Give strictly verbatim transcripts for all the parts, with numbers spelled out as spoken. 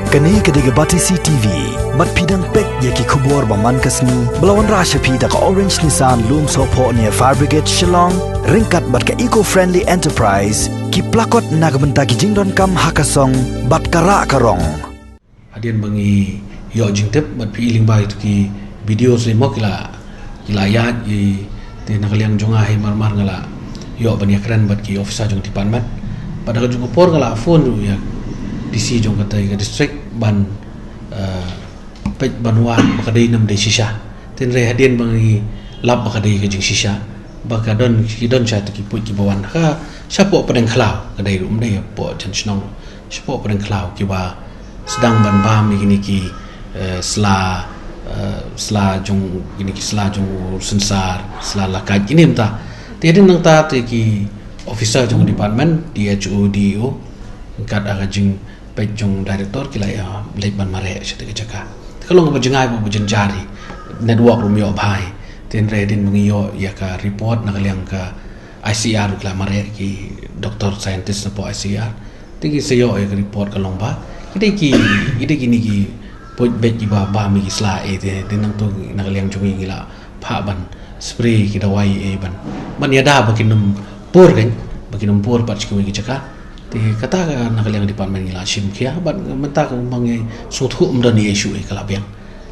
Kane ka dei ka Batesi T V. Bad phi dang peit ïa ki khubor ba man ka sngi ba la wanrah sha phi da ka Orange Nissan Lumsohphoh near Fire Brigade Shillong, ryngkat bad ka Eco Friendly Enterprise, ki plakot na ka bynta ki jingdonkam ha ka song bad ka rah ka rong. Hadien ba ngi ïoh jingtip bad phi i lyngba ïa ki video se mo ki la ki la ïaid ïa te na ka liang jong nga hi mar mar nga la ïoh ban ïakren bad ki officer jong department. Bad ha kajuh ka por nga la phone ruh ïa D C jong kata ka district ban, eh, peit ban wad ba ka dei ne ym dei shisha. Hynrei hadien ba ngi lap ba ka dei ka jingshisha, ba ka don, ki don sha te ki puit kiba wan ha shapoh pdeng khlaw, ka dei ruh ym dei hapoh jan shnong, shapoh pdeng khlaw kiba sdang ban bam ïa kine ki, eh, sla, eh, sla jong, kine ki sla jong u synsar, sla la kait kine mynta. Te hadien nangta te ki officer jong department, D H O, D E O, ryngkat ha ka jingpeit jong director ki la ïa leit ban mareh sha te ka jaka. Te ka long kaba jngai bha, ba jynjar hi, network ruh ym ïoh bha hi. Te hynrei hadien ba ngi ïoh ïa ka report na ka liang ka I C R ruh ki la mareh, ki doctor scientist napoh I C R. Te ki sa ïoh ïa ka report ka long ba ki dei ki, ki dei kine ki puit beit kiba bam ïa ki sla, eh, te, te nangta na ka liang jong ngi ngi la phah ban spray ki dawai, eh, ban, ban ïada ba kin ym pur kan, ba kin ym pur pat sha kiwei ki jaka. Te kata ka na ka liang department ngi la shim khia bad mynta ka, ma ngi sngewthuh ym don issue, eh, ka la biang.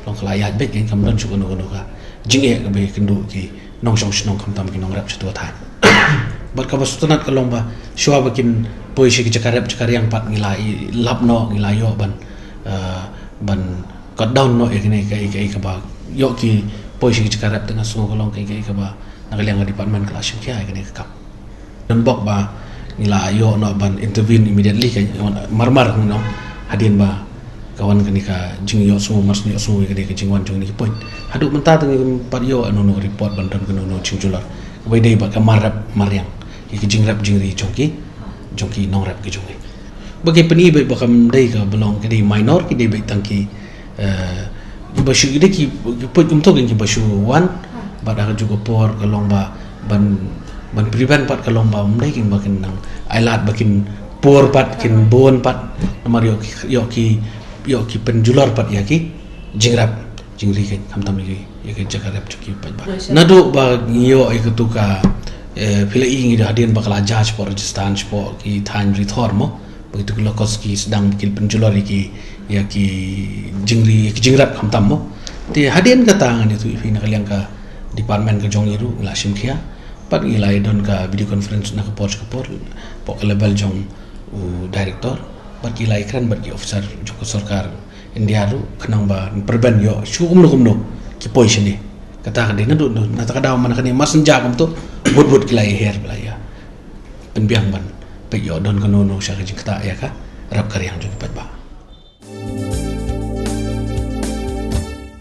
Long ka la ïaid beit kan, kam don shuh kano kano ka jingeh kaba ïakynduh ki nongshong shnong khamtam ki nongrep sha tu thaiñ. Bad kaba sngewtynnat ka long ba shuwa ba kin poi sha ki jaka rep jaka riang pat ngi la i lap noh, ngi la ïoh ban, eh, ban cut down noh ïa kine kaei kaei kaba ïoh ki poi sha ki jaka rep, te nga sngew ka long kaei kaei kaba na ka liang ka department ka la shim khia ïa kane ka kam. Don bok ba ngi la ïoh noh ban intervene immediately ka, mar mar ngi nong, hadien ba ka wan kane ka jingïohsngew, mar shu ïohsngew ïa kane ka jingwan jong kine ki puit. Haduh mynta te ngim pat ïoh ïa uno uno report ban don kano kano jingjulor kaba ïadei bad ka mar rep mar riang, ïa ka jingrep jingri jong ki, jong ki nongrep ki jong ngi. Ba ki pyni beit ba kam dei kaba long, ki dei minor, ki dei beit tang ki, eh, kiba shu, ki dei ki, ki puit kumto kan kiba shu wan. Bad ha kajuh ka por ka long ba ban, ban prevent pat ka long ba ym dei kin ba kin nang ai lad ba kin pur pat, kin bun pat. Namar ïoh ki, ïoh ki, ïoh ki pynjulor pat ïa ki jingrep jingri kan, khamtam ïa ki, ïa ki jaka rep jong ki paidbah. Naduh ba ngi ïoh ïa katu ka, eh, phi la i ngi da hadien ba ka la jia shapoh Rajasthan, shapoh ki thaiñ Ri Thor mo, ba kitu ki locust ki sdang ba kin pynjulor ïa ki, ïa ki jingri, ïa ki jingrep khamtam mo. Te hadien kata ngan ïathuh ïa phi na ka liang ka department ka jong ngi ruh ngi la shim khia. Bad ngi la ïa don ka video conference na ka por sha ka por, hapoh ka level jong u director, bad ngi la ïa kren bad ki officer jong ka sorkar India ruh khnang ban prevent ïoh shu kumno kumno ki poi shane. Kata ka dei naduh, naduh na kata ka daw man kane mar shen ja kumto, wut wut ki la ïa her, ba la ïa pynbiang ban peit ïoh don kano kano sha ka jingktah ïa ka rep ka riang jong ki paidbah.